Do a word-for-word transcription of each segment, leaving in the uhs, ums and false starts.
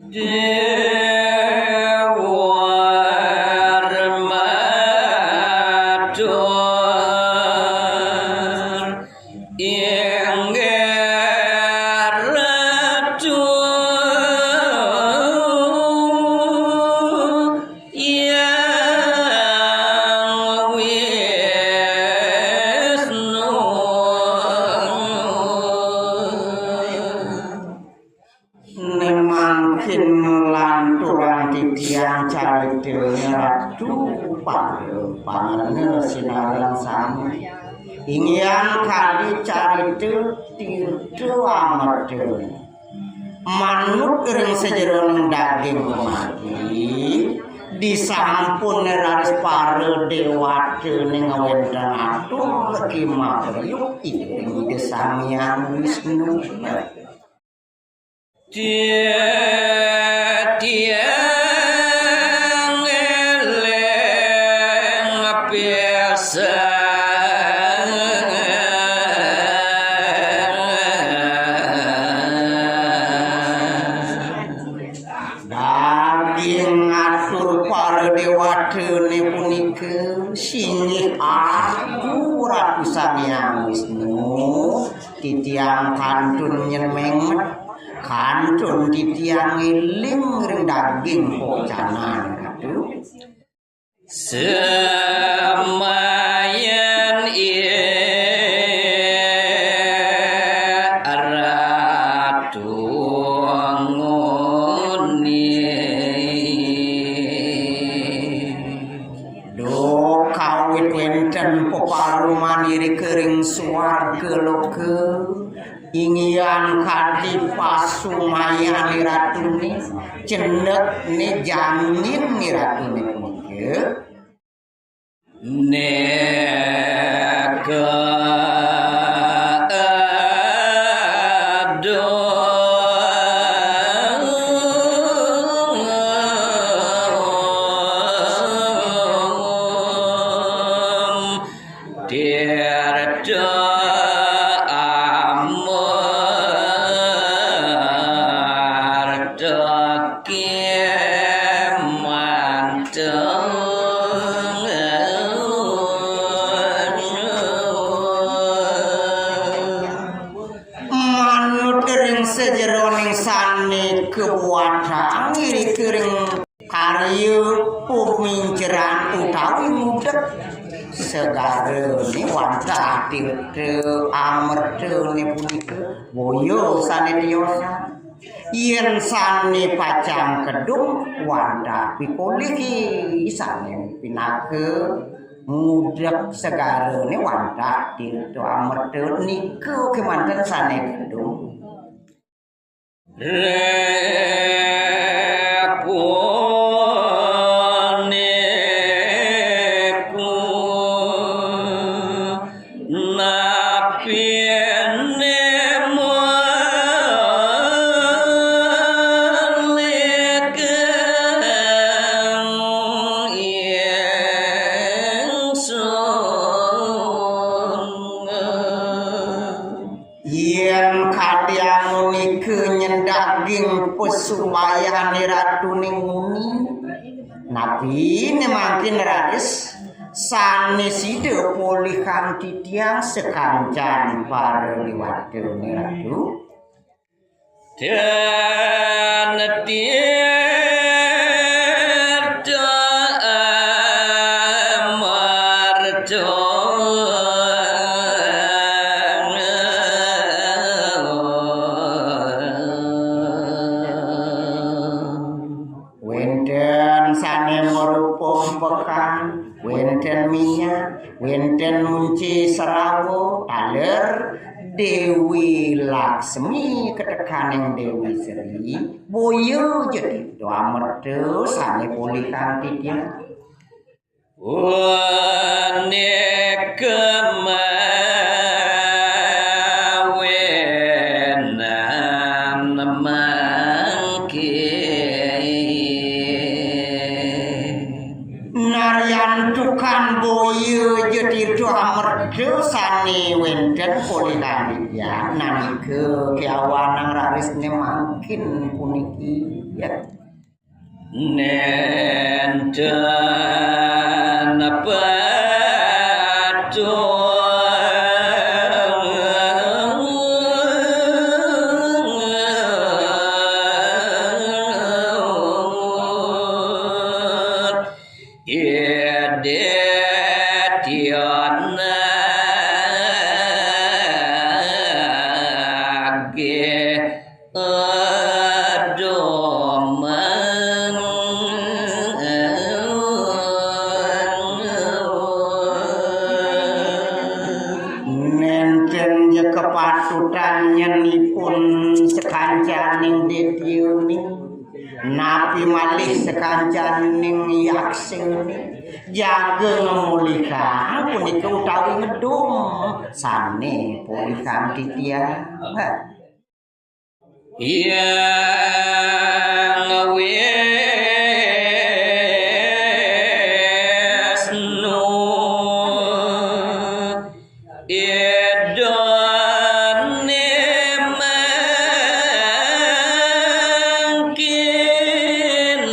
Déwa Ramadan inggih Ratu Hyang Wisnu. Né mangkin lanturang titiang caritané Ratu Pangéran sinareng sami. Inggihan kadi carita Tirta Amerta. Manut ring sajeroning daging pamargi, disampun raris para déwatané ngawénten atur kimah riuk ring Ida Sang Hyang Wisnu. Titiang éling pisan. Daging atur para déwatané punika singgih atur Ratu Sang Hyang Wisnu, titiang kantun nyemenget, kantun titiang éling ring daging pocanan Ratu. Semayan i Ratu nguni. Duh kawit wénten peparuman irika ring suarga loka, inggihan kadi pasumayan iratuné, cendekné, jangin iratuné punika. Neka adum tirta amerta kémanten. Manut ring sajeroning sané kabuatang irika ring karya paminceran utawi ngudek segarané wantah tirta amertané punika, boya sané tiosan. Yén sané pacang kedung wantah pikolih, sané pinaka ngudek segarané wantah tirta amerta nika kémanten sané kedung. Repuniku napi Yén kadi amunika nyén daging pasumayané ratuné nguni, napiné mangkin raris sané sida polihang titiang sakancan para déwatané Ratu? Dan tirta amarta. Wénten sané marupa empekan, wénten minyak, wénten munci serawa, taler Déwi Laksmi katekaning Déwi Sri, boya ja tirta amerta sané polihang titiang. Punika mawinan mangkin. Nariantukan boya ja tirta amerta sané wénten polihang titiang, nanika kéwanang Rarisné mangkin puniki, ya. Nénten patut idé tianagé domeng. Nénten ja kapatutan nyén ipun sakancaning détiuné. Napi malih sakancaning yaksané jaga ngamolihang punika utawi ngedum sané polihang titiang. Hyang Wisnu Idané mangkin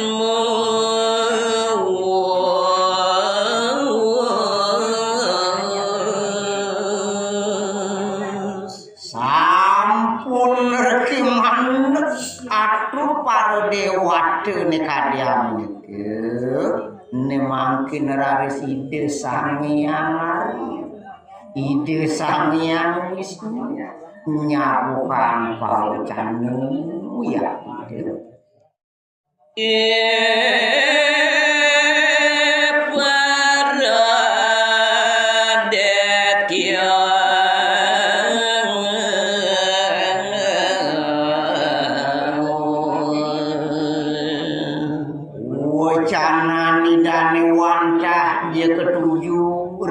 muwus. Sampun reki mandeg atur para déwata né kadya menika, né mangkin raris Ida Sang Hyang Ari. Ida Sang Hyang Wisnu nyabukan pawecana ya Ida. Wacanan Idané wantah ja katuju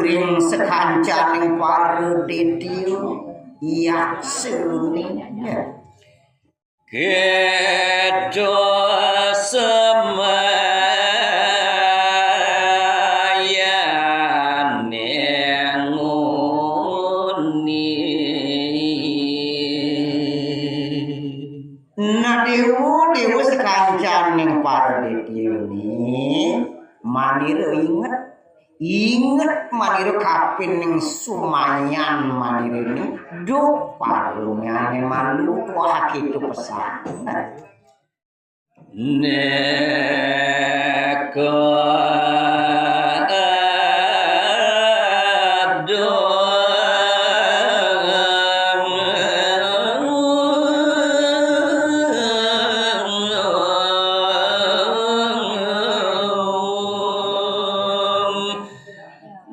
ring sakancaning para détiuné, yaksané. Kéto samayané nguni. Nah, déwa-déwa sakancaning para détiuné, manira inget Inget manira kapining sumayan manira ning duh parunyané malu, wah, kéto pesan. Neka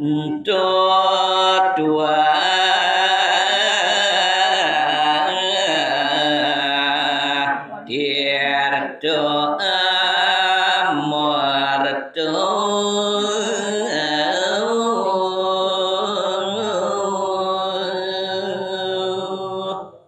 Ento tuah tirta amarta.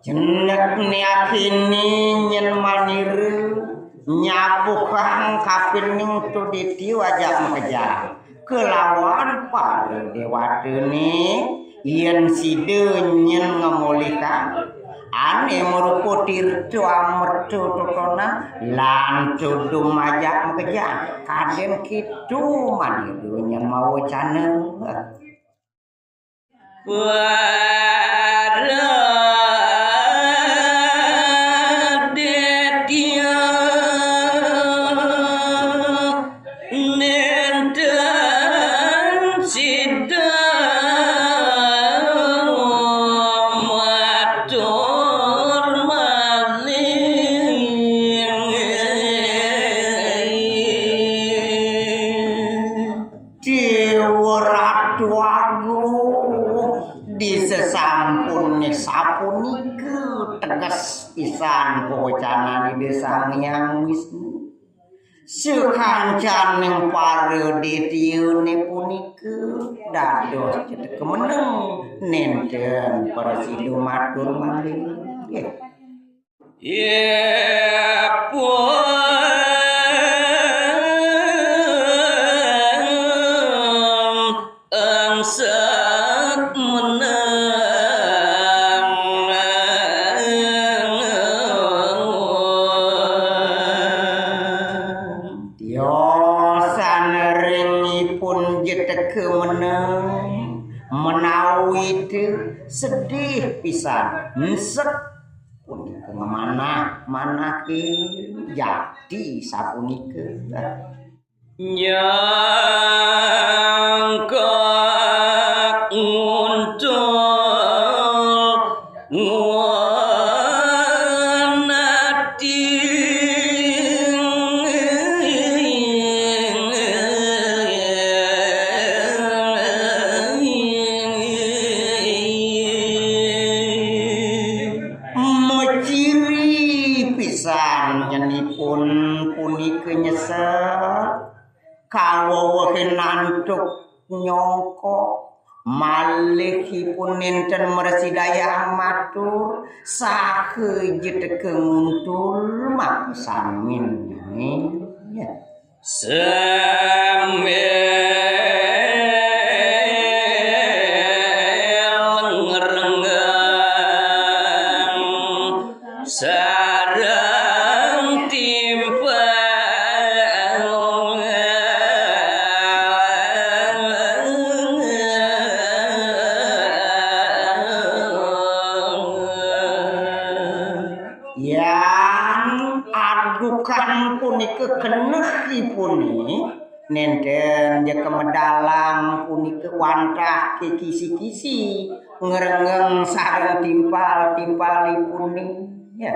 Jenek niakini nyén manira nyabuhang kapining to détiuné ajak makejang kalawan para déwatané yén sida nyén ngamolihang ané marupa tirta amerta totonan lan to dum ajak makejang. Kadén kéto manira nyén mawecana. Para détiuné nénten sida matur malih. Déwa Ratu Agung, di sasampuné sapunika teges pisan pawecanan Ida Sang Hyang Wisnu. Sakancaning para détiuné punika dados ceteka meneng nénten prasida matur malih. Nggih. Ipun angsat menang. Sedih pisan, ensek. Punika ngemanah-manahke jati sapunika. Nyangkak nguntul ngunati. Maciri pisan nyenipun punika nyesel. Kawewehin antuk nyongkok, malih ipun nénten mrasidayang matur, saha ja teka nguntul makasami. Sambil ngrengang sareng timpal. Yan adukan punika keneh ipuné, nénten ja kamedalang punika wantah kekisi-kisi ngrengeng sareng timpal-timpal ipuné. Ya.